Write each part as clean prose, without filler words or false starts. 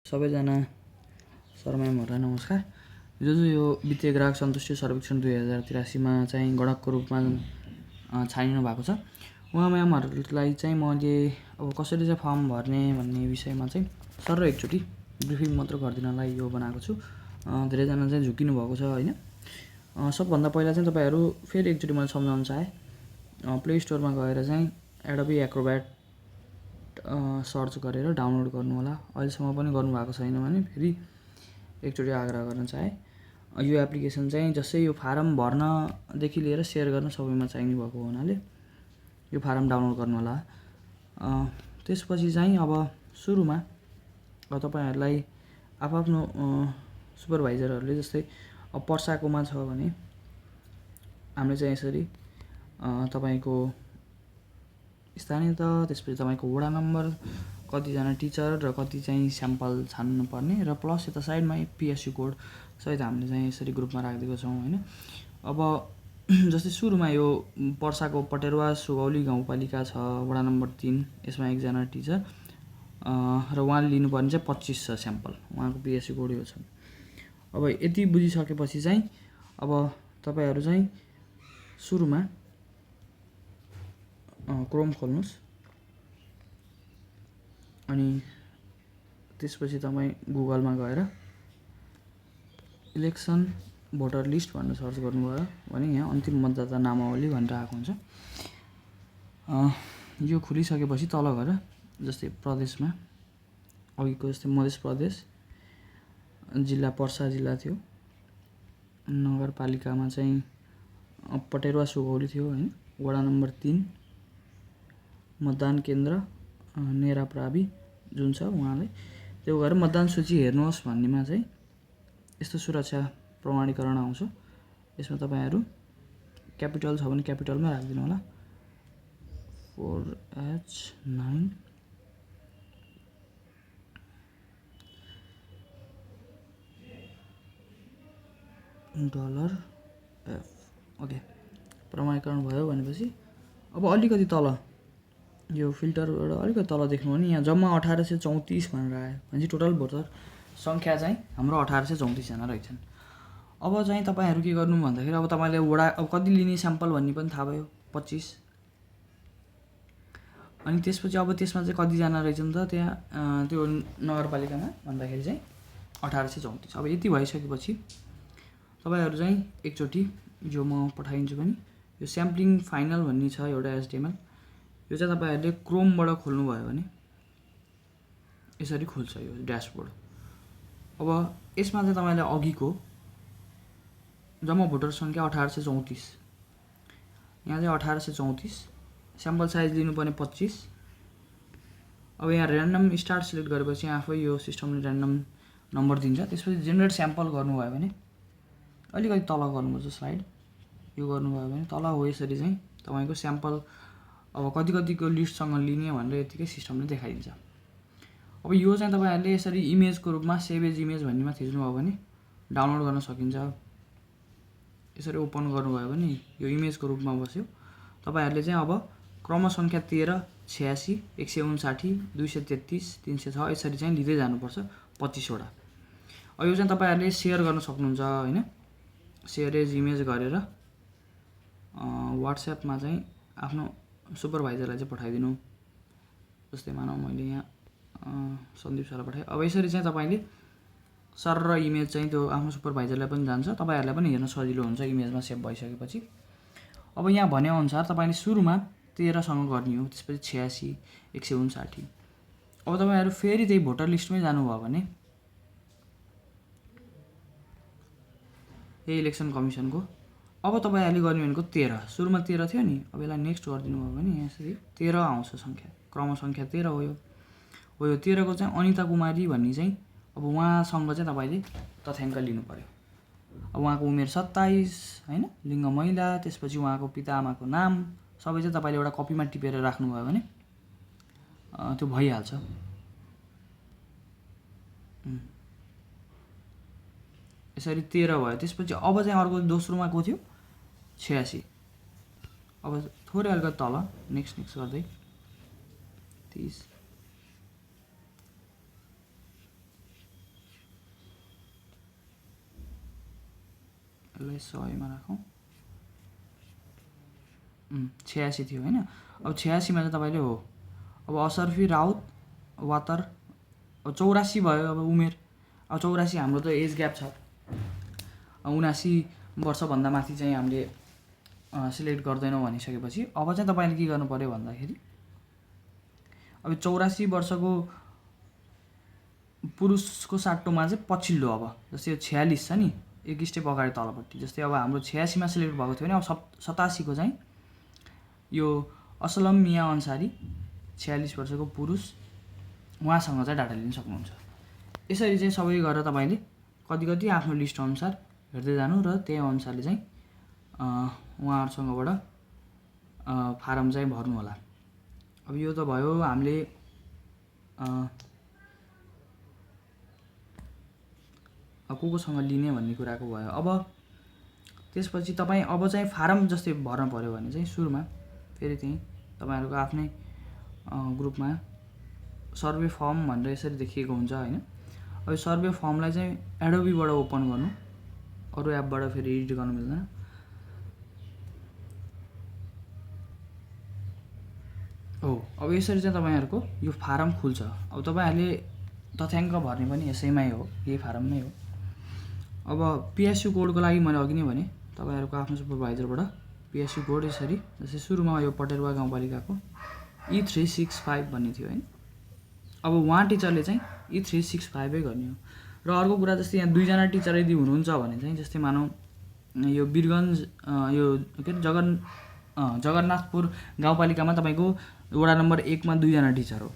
सबैजना सर म्यामहरूलाई नमस्कार। यो वित्तीय ग्राहक सन्तुष्टि सर्वेक्षण 2083मा चाहिँ गणकको रूपमा छानिनु भएको छ। उहाँ म्यामहरूलाई चाहिँ मैले अब कसरी चाहिँ फर्म भर्ने भन्ने विषयमा चाहिँ सर र एकचोटि ब्रिफिङ मात्र गरिदिनलाई यो बनाएको छु। धेरैजना चाहिँ झुकिनु भएको छ होइन। सबभन्दा पहिला चाहिँ तपाईँहरू फेरि एकचोटि मैले सम्झाउन चाहेँ, प्ले स्टोरमा गएर चाहिँ एडोबी एक्रोब्याट सर्च गरेर डाउनलोड गर्नु होला। अहिलेसम्म पनि गर्नुभएको छैन भने फेरि एकचोटि आग्रह गर्न चाहे। यो एप्लिकेसन चाहिँ जस्तै यो फारम भर्नदेखि लिएर सेयर गर्न सबैमा चाहिने भएको हुनाले यो फारम डाउनलोड गर्नु होला। त्यसपछि चाहिँ अब सुरुमा तपाईँहरूलाई आफ्नो सुपरभाइजरहरूले जस्तै अब पर्साकोमा छ भने हामीले चाहिँ यसरी तपाईँको स्थानीय तह, त्यसपछि तपाईँको वडा नम्बर, कतिजना टिचर र कति चाहिँ स्याम्पल छान्नुपर्ने र प्लस यता साइडमा पिएसयू कोड सहित हामीले चाहिँ यसरी ग्रुपमा राखिदिएको छौँ होइन। अब जस्तै सुरुमा यो पर्साको पटेरवा सुगौली गाउँपालिका छ, वडा नम्बर 3, यसमा एकजना टिचर र उहाँले लिनुपर्ने चाहिँ 25 छ स्याम्पल, उहाँको पिएसयू कोड यो छ। अब यति बुझिसकेपछि चाहिँ अब तपाईँहरू चाहिँ सुरुमा क्रोम खोल्नुहोस् अनि त्यसपछि तपाईँ गुगलमा गएर इलेक्सन भोटर लिस्ट भनेर सर्च गर्नुभयो भने यहाँ अन्तिम मतदाता नामावली भनेर आएको हुन्छ। यो खुलिसकेपछि तल गएर जस्तै प्रदेशमा अघिको जस्तै मध्य प्रदेश, जिल्ला पर्सा जिल्ला थियो, नगरपालिकामा चाहिँ पटेरवा सुगौली थियो होइन, वडा नम्बर 3, मतदान केन्द्र नेराप्रावि जुन छ उहाँलाई त्यो गएर मतदान सूची हेर्नुहोस् भन्नेमा चाहिँ यस्तो सुरक्षा प्रमाणीकरण आउँछ। यसमा तपाईँहरू क्यापिटल छ भने क्यापिटलमा राखिदिनु होला। 4H9 $F ओके, प्रमाणीकरण भयो भनेपछि अब अलिकति तल यो फिल्टरबाट अलिकति तल देख्नु भने यहाँ जम्मा 1834 भनेर आयो भनेपछि टोटल भोटर सङ्ख्या चाहिँ हाम्रो 1834 जना रहेछन्। अब चाहिँ तपाईँहरू के गर्नु भन्दाखेरि अब तपाईँले वडा अब कति लिने स्याम्पल भन्ने पनि थाहा भयो 25, अनि त्यसपछि अब त्यसमा चाहिँ कतिजना रहेछन् त त्यहाँ त्यो नगरपालिकामा भन्दाखेरि चाहिँ 1834। अब यति भइसकेपछि तपाईँहरू चाहिँ एकचोटि जो म पठाइदिन्छु पनि यो स्याम्पलिङ फाइनल भन्ने छ एउटा HTML, यो चाहिँ तपाईँहरूले क्रोमबाट खोल्नुभयो भने यसरी खुल्छ यो ड्यासबोर्ड। अब यसमा चाहिँ तपाईँले अघिको जम्मा भोटर सङ्ख्या 1834, यहाँ चाहिँ 1834, स्याम्पल साइज लिनुपर्ने 25। अब यहाँ ऱ्यान्डम स्टार्ट सिलेक्ट गरेपछि आफै यो सिस्टमले ऱ्यान्डम नम्बर दिन्छ। त्यसपछि जेनेरेट स्याम्पल गर्नुभयो भने अलिकति तल गर्नुपर्छ स्लाइड, यो गर्नुभयो भने तल हो यसरी चाहिँ तपाईँको स्याम्पल अब कतिको लिस्टसँग लिने भनेर यतिकै सिस्टमले देखाइदिन्छ। अब यो चाहिँ तपाईँहरूले यसरी इमेजको रूपमा सेभ एज इमेज भन्नेमा थिच्नुभयो भने डाउनलोड गर्न सकिन्छ। यसरी ओपन गर्नुभयो भने यो इमेजको रूपमा बस्यो। तपाईँहरूले चाहिँ अब क्रम सङ्ख्या 13, 86, 159, 233, 306 यसरी चाहिँ लिँदै जानुपर्छ 25 वटा। अब यो चाहिँ तपाईँहरूले सेयर गर्न सक्नुहुन्छ होइन, सेयर एज इमेज गरेर वाट्सएपमा चाहिँ आफ्नो सुपरभाइजरलाई चाहिँ पठाइदिनु। जस्तै मानौँ मैले यहाँ सन्दीप सरलाई पठाएँ। अब यसरी चाहिँ तपाईँले सर र इमेज चाहिँ त्यो आफ्नो सुपरभाइजरलाई पनि जान्छ, तपाईँहरूलाई पनि हेर्न सजिलो हुन्छ इमेजमा सेभ भइसकेपछि। अब यहाँ भनेअनुसार तपाईँले सुरुमा 13सँग गर्ने हो, त्यसपछि 86, 159। अब तपाईँहरू फेरि त्यही भोटर लिस्टमै जानुभयो भने यही इलेक्सन कमिसनको अब तपाईँहरूले गर्ने भनेको 13, सुरुमा 13 थियो नि, अब यसलाई नेक्स्ट गरिदिनु भयो भने यहाँ यसरी 13 आउँछ सङ्ख्या, क्रम सङ्ख्या 13 हो यो 13को चाहिँ अनिता कुमारी भन्ने चाहिँ अब उहाँसँग चाहिँ तपाईँले तथ्याङ्क लिनु पऱ्यो। अब उहाँको उमेर 27 होइन, लिङ्ग महिला, त्यसपछि उहाँको पिताआमाको नाम सबै चाहिँ तपाईँले एउटा कपीमा टिपेर राख्नुभयो भने त्यो भइहाल्छ। यसरी 13 भयो। त्यसपछि अब चाहिँ अर्को दोस्रोमा को थियो 86। अब थोरै अलिकति तल नेक्स्ट गर्दै 30, यसलाई 100 मा राखौँ। 86 थियो होइन। अब 86 मा चाहिँ तपाईँले हो अब अशरफी राउत वातर अब 84 भयो। अब उमेर अब 84 हाम्रो त एज ग्याप छ 79 वर्षभन्दा माथि चाहिँ हामीले सिलेक्ट गर्दैनौँ भनिसकेपछि अब चाहिँ तपाईँले के गर्नु पर्यो भन्दाखेरि अब 84 वर्षको पुरुषको साटोमा चाहिँ पछिल्लो अब जस्तै यो 46 छ नि एक स्टेप अगाडि तलपट्टि। जस्तै अब हाम्रो 86 मा सिलेक्ट भएको थियो भने अब 87 को चाहिँ यो असलम मिया अन्सारी 46 वर्षको पुरुष उहाँसँग चाहिँ डाटा लिन सक्नुहुन्छ। यसरी चाहिँ सबै गरेर तपाईँले कति कति आफ्नो लिस्ट अनुसार हेर्दै जानु र त्यही अनुसारले चाहिँ उहाँहरूसँगबाट फारम चाहिँ भर्नु होला। अब यो त भयो हामीले कोसँग लिने भन्ने कुराको भयो। अब त्यसपछि तपाईँ अब चाहिँ फारम जस्तै भर्न पर्यो भने चाहिँ सुरुमा फेरि त्यही तपाईँहरूको आफ्नै ग्रुपमा सर्वे फर्म भनेर यसरी देखिएको हुन्छ होइन। अब यो सर्वे फर्मलाई चाहिँ एडोबीबाट ओपन गर्नु, अरू एपबाट फेरि एडिट गर्नु मिल्दैन। हो अब यसरी चाहिँ तपाईँहरूको यो फारम खुल्छ। अब तपाईँहरूले तथ्याङ्क भर्ने पनि यसैमै हो, यही फारममै हो। अब पिएसयू कोडको लागि मैले अघि नै भने तपाईँहरूको आफ्नो सुपरभाइजरबाट पिएसयू कोड यसरी जस्तै सुरुमा यो पटेलवा गाउँपालिकाको E365 भन्ने थियो होइन। अब उहाँ टिचरले चाहिँ E365 गर्ने हो। र अर्को कुरा जस्तै यहाँ 2 जना टिचर यदि हुनुहुन्छ भने चाहिँ जस्तै मानौँ यो वीरगञ्ज यो के जगन्नाथपुर गाउँपालिकामा तपाईँको वडा नम्बर 1 मा 2 जना टिचर हो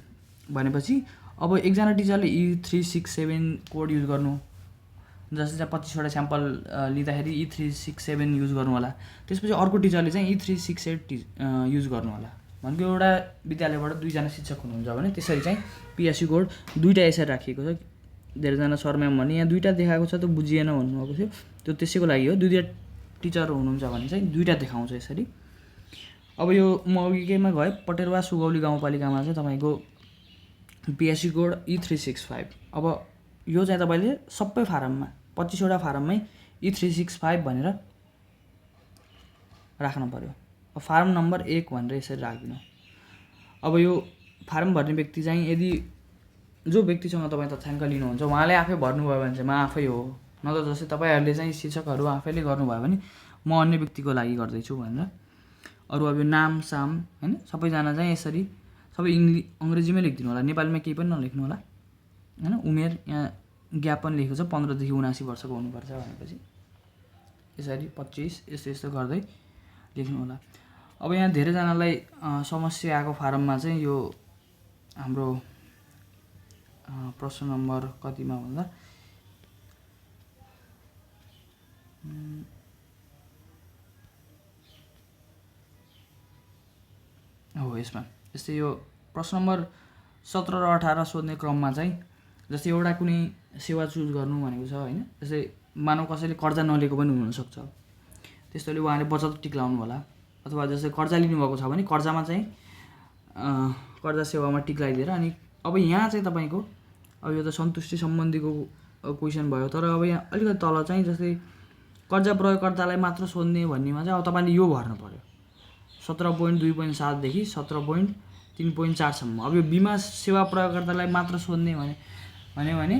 भनेपछि अब एकजना टिचरले E367 कोड युज गर्नु जस्तै 25वटा स्याम्पल लिँदाखेरि E367 युज गर्नु होला। त्यसपछि अर्को टिचरले चाहिँ E368 युज गर्नु होला। भनेको एउटा विद्यालयबाट 2 जना शिक्षक हुनुहुन्छ भने त्यसरी चाहिँ पिएसयू कोड दुईटा यसरी राखिएको छ। धेरैजना सर म्याम भने यहाँ दुईटा देखाएको छ त बुझिएन भन्नुभएको थियो, त्यो त्यसैको लागि हो। दुईटा टिचर हुनुहुन्छ भने चाहिँ दुईटा देखाउँछ यसरी। अब यो म अघिकैमा गएँ पटेलवा सुगौली गाउँपालिकामा चाहिँ तपाईँको पिएसयू कोड E365। अब यो चाहिँ तपाईँले सबै फारममा 25वटा फारममै E365 भनेर राख्नु पर्यो। अब फारम नम्बर 1 भनेर यसरी राखिदिनु। अब यो फारम भर्ने व्यक्ति चाहिँ यदि जो व्यक्तिसँग तपाईँ तथ्याङ्क लिनुहुन्छ उहाँले आफै भर्नुभयो भने चाहिँ म आफै हो, नत्र जस्तै तपाईँहरूले चाहिँ शिक्षकहरू आफैले गर्नुभयो भने म अन्य व्यक्तिको लागि गर्दैछु भनेर। अरू अब यो नाम साम होइन सबैजना चाहिँ यसरी सबै अङ्ग्रेजीमै लेखिदिनु होला, नेपालीमा केही पनि नलेख्नु होला होइन। उमेर यहाँ ग्याप पनि लेखेको छ 15 देखि 79 वर्षको हुनुपर्छ भनेपछि यसरी 25 यस्तो यस्तो गर्दै लेख्नु होला। अब यहाँ धेरैजनालाई समस्या आएको फारममा चाहिँ यो हाम्रो प्रश्न नम्बर कतिमा भन्दा हो यसमा जस्तै यो प्रश्न नम्बर 17 र 18 सोध्ने क्रममा चाहिँ जस्तै एउटा कुनै सेवा चुज गर्नु भनेको छ होइन। जस्तै मानव कसैले कर्जा नलिएको पनि हुनसक्छ, त्यस्तोले उहाँले बचत टिक लाउनु होला। अथवा जस्तै कर्जा लिनुभएको छ भने कर्जामा चाहिँ कर्जा सेवामा टिक लगाइदिएर अनि अब यहाँ चाहिँ तपाईँको अब यो त सन्तुष्टि सम्बन्धीको क्वेसन भयो। तर अब यहाँ अलिकति तल चाहिँ जस्तै कर्जा प्रयोगकर्तालाई मात्र सोध्ने भन्नेमा चाहिँ अब तपाईँले यो भर्नु पर्यो 17.2.7 देखि 17.3.4 सम्म। अब यो बिमा सेवा प्रयोगकर्तालाई मात्र सोध्ने भने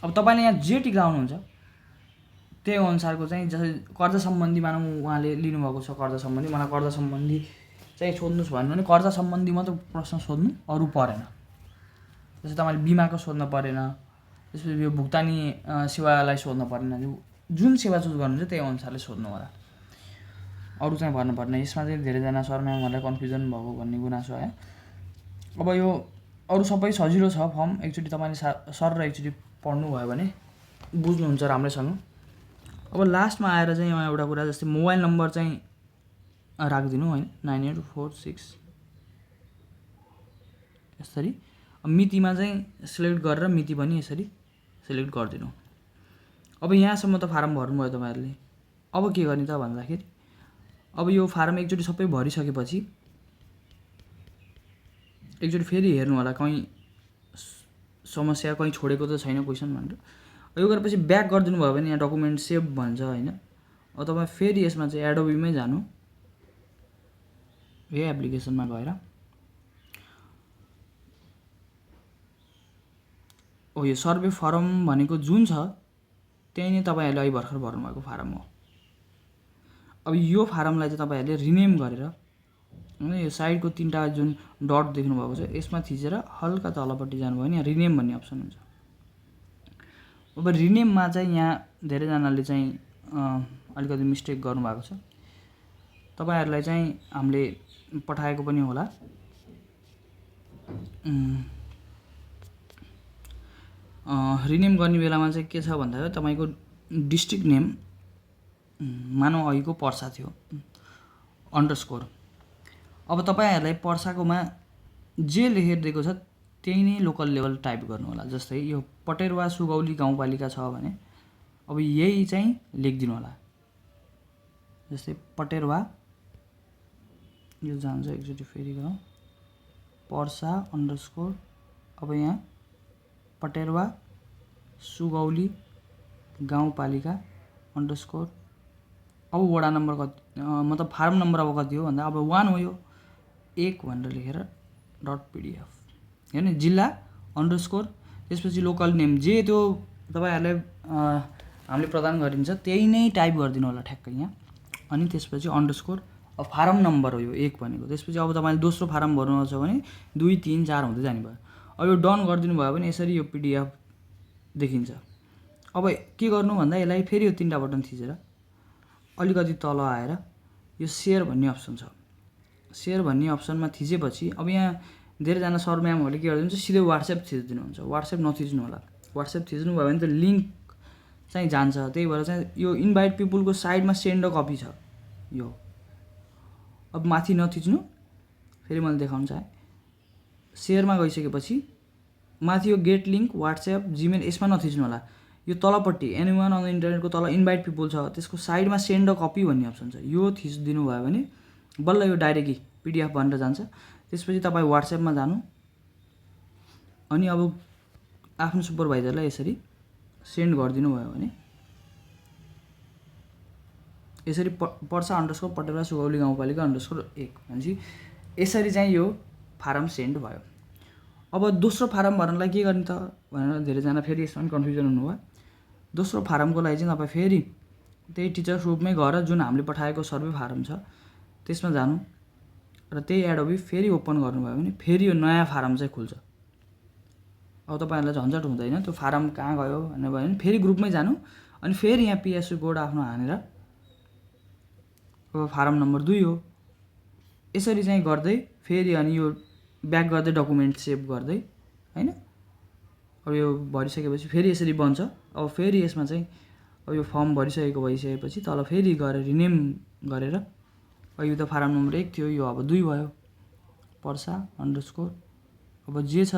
अब तपाईँले यहाँ जे टिकाउनुहुन्छ त्यही अनुसारको चाहिँ जस्तै कर्जा सम्बन्धी मानौँ उहाँले लिनुभएको छ कर्जा सम्बन्धी, मलाई कर्जा सम्बन्धी चाहिँ सोध्नुहोस् भन्नु भने कर्जा सम्बन्धी मात्र प्रश्न सोध्नु, अरू परेन। जस्तै तपाईँले बिमाको सोध्न परेन, त्यसपछि यो भुक्तानी सेवालाई सोध्न परेन, जुन सेवा चुज गर्नुहुन्छ त्यही अनुसारले सोध्नु होला, अरू चाहिँ भर्नु पर्ने। यसमा चाहिँ धेरैजना सर म्यामहरूलाई कन्फ्युजन भएको भन्ने गुनासो आयो। अब यो अरू सबै सजिलो छ फर्म, एकचोटि तपाईँले सर र एकचोटि पढ्नुभयो भने बुझ्नुहुन्छ राम्रैसँग। अब लास्टमा आएर चाहिँ यहाँ एउटा कुरा जस्तै मोबाइल नम्बर चाहिँ राखिदिनु होइन 9846 यसरी। मितिमा चाहिँ सिलेक्ट गरेर मिति पनि यसरी सिलेक्ट गरिदिनु। अब यहाँसम्म त फारम भर्नुभयो तपाईँहरूले। अब के गर्ने त भन्दाखेरि अब यो फारम एकचोटि सबै भरिसकेपछि एकचोटि फेरि हेर्नु होला कहीँ समस्या कहीँ छोडेको त छैन क्वेसन भनेर। यो गरेपछि ब्याक गरिदिनु भयो भने यहाँ डकुमेन्ट सेभ भन्छ होइन, अब तपाईँ फेरि यसमा चाहिँ एडोबीमै जानु, यही एप्लिकेसनमा गएर यो सर्वे फर्म भनेको जुन छ त्यही नै तपाईँहरूले अहिले भर्खर भर्नुभएको फारम हो। अब यो फारमलाई चाहिँ तपाईँहरूले रिनेम गरेर होइन यो साइडको 3टा जुन डट देख्नुभएको छ यसमा थिचेर हल्का तलपट्टि जानुभयो भने यहाँ रिनेम भन्ने अप्सन हुन्छ। अब रिनेममा चाहिँ यहाँ धेरैजनाले चाहिँ अलिकति मिस्टेक गर्नुभएको छ। तपाईँहरूलाई चाहिँ हामीले पठाएको पनि होला। रिनेम गर्ने बेलामा चाहिँ के छ भन्दा तपाईँको डिस्ट्रिक्ट नेम मानव अघिको पर्सा थियो _ अब तपाईँहरूलाई पर्साकोमा जे लेखेर दिएको छ त्यही नै लोकल लेभल टाइप गर्नु होला। जस्तै यो पटेरवा सुगौली गाउँपालिका छ भने अब यही चाहिँ लेखिदिनु होला। जस्तै पटेरवा, यो जान्छ एकचोटि फेरि गरौँ, पर्सा _ अब यहाँ पटेरवा सुगौली गाउँपालिका _ अब वडा नम्बर कति, मतलब फारम नम्बर अब कति हो भन्दा अब 1 हो, यो 1 भनेर लेखेर .pdf हेर्नु, जिल्ला _ त्यसपछि लोकल नेम जे त्यो तपाईँहरूलाई हामीले प्रदान गरिन्छ त्यही नै टाइप गरिदिनु होला ठ्याक्कै यहाँ। अनि त्यसपछि _ अब फारम नम्बर हो यो 1 भनेको। त्यसपछि अब तपाईँले दोस्रो फारम भर्नु छ भने 2, 3, 4 हुँदै जाने भयो। अब यो डन गरिदिनु भयो भने यसरी यो PDF देखिन्छ। अब के गर्नु भन्दा यसलाई फेरि यो 3टा बटन थिचेर अलिकति तल आएर यो सेयर भन्ने अप्सन छ, सेयर भन्ने अप्सनमा थिचेपछि अब यहाँ धेरैजना सर म्यामहरूले के गरिदिनुहुन्छ सिधै वाट्सएप थिचिदिनुहुन्छ। वाट्सएप नथिच्नु होला। वाट्सएप थिच्नु भयो भने त लिङ्क चाहिँ जान्छ। त्यही भएर चाहिँ यो इन्भाइट पिपुलको साइडमा सेन्ड अ कपी छ यो। अब माथि नथिच्नु, फेरि मैले देखाउन चाहेँ, सेयरमा गइसकेपछि माथि यो गेट लिङ्क वाट्सएप जिमेल यसमा नथिच्नु होला। यो तलपट्टि एनीवन अन द इन्टरनेटको तल इन्भाइट पिपुल छ त्यसको साइडमा सेन्ड अ कपी भन्ने अप्सन छ, यो थिचिदिनु भयो भने बल्ल यो डाइरेक्टली PDF बनेर जान्छ। त्यसपछि तपाईँ वाट्सएपमा जानु अनि अब आफ्नो सुपरभाइजरलाई यसरी सेन्ड गरिदिनु भयो भने यसरी पर्सा _ पटेरवा सुगौली गाउँपालिका _ 1 भनेपछि यसरी चाहिँ यो फारम सेन्ड भयो। अब दोस्रो फारम भर्नलाई के गर्ने त भनेर धेरैजना फेरि यसमा पनि कन्फ्युजन हुनुभयो। दोस्रो फारमको लागि चाहिँ तपाईँ फेरि त्यही टिचर्स ग्रुपमै गएर जुन हामीले पठाएको सर्वे फारम छ त्यसमा जानु र त्यही एडोबी फेरि ओपन गर्नुभयो भने फेरि यो नयाँ फारम चाहिँ खुल्छ। अब तपाईँहरूलाई झन्झट हुँदैन त्यो फारम कहाँ गयो भन्ने भयो भने फेरि ग्रुपमै जानु अनि फेरि यहाँ PSU कोड आफ्नो हानेर अब फारम नम्बर 2 हो यसरी चाहिँ गर्दै फेरि अनि यो ब्याक गर्दै डकुमेन्ट सेभ गर्दै हैन। अब यो भरिसकेपछि फेरि यसरी बन्छ। अब फेरि यसमा चाहिँ अब यो फर्म भइसकेपछि तल फेरि गएर रिनेम गरेर अब यो त फारम नम्बर 1 थियो, यो अब 2 भयो, पर्सा _ अब जे छ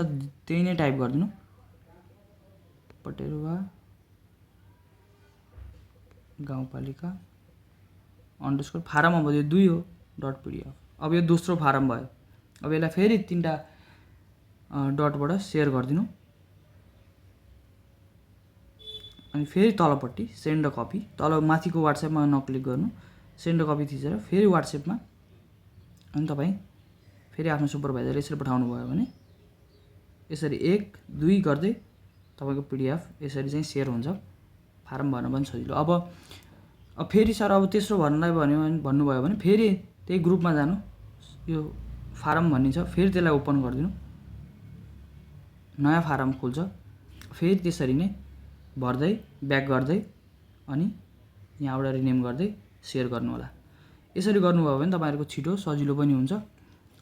त्यही नै टाइप गरिदिनु, पटेरवा गाउँपालिका _ फारम अब यो 2 हो .pdf। अब यो दोस्रो फारम भयो। अब यसलाई फेरि 3टा डटबाट सेयर गरिदिनु अनि फेरि तलपट्टि सेन्ड अ कपी, तल माथिको वाट्सएपमा नक्लिक गर्नु, सेन्ड अ कपी थिचेर फेरि वाट्सएपमा अनि तपाईँ फेरि आफ्नो सुपरभाइजरले यसरी पठाउनु भयो भने यसरी 1, 2 गर्दै तपाईँको PDF यसरी चाहिँ सेयर हुन्छ। फारम भर्न पनि सजिलो। अब फेरि सर अब तेस्रो भर्नलाई भन्नुभयो भने फेरि त्यही ग्रुपमा जानु, यो फारम भन्ने छ फेरि त्यसलाई ओपन गरिदिनु, नयाँ फारम खुल्छ। फेरि त्यसरी नै भर्दै ब्याक गर्दै अनि यहाँबाट रिनेम गर्दै सेयर गर्नु होला। यसरी गर्नुभयो भने तपाईँहरूको छिटो सजिलो पनि हुन्छ।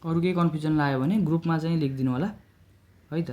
अरु केही कन्फ्युजन लाग्यो भने ग्रुपमा चाहिँ लेखिदिनु होला है त।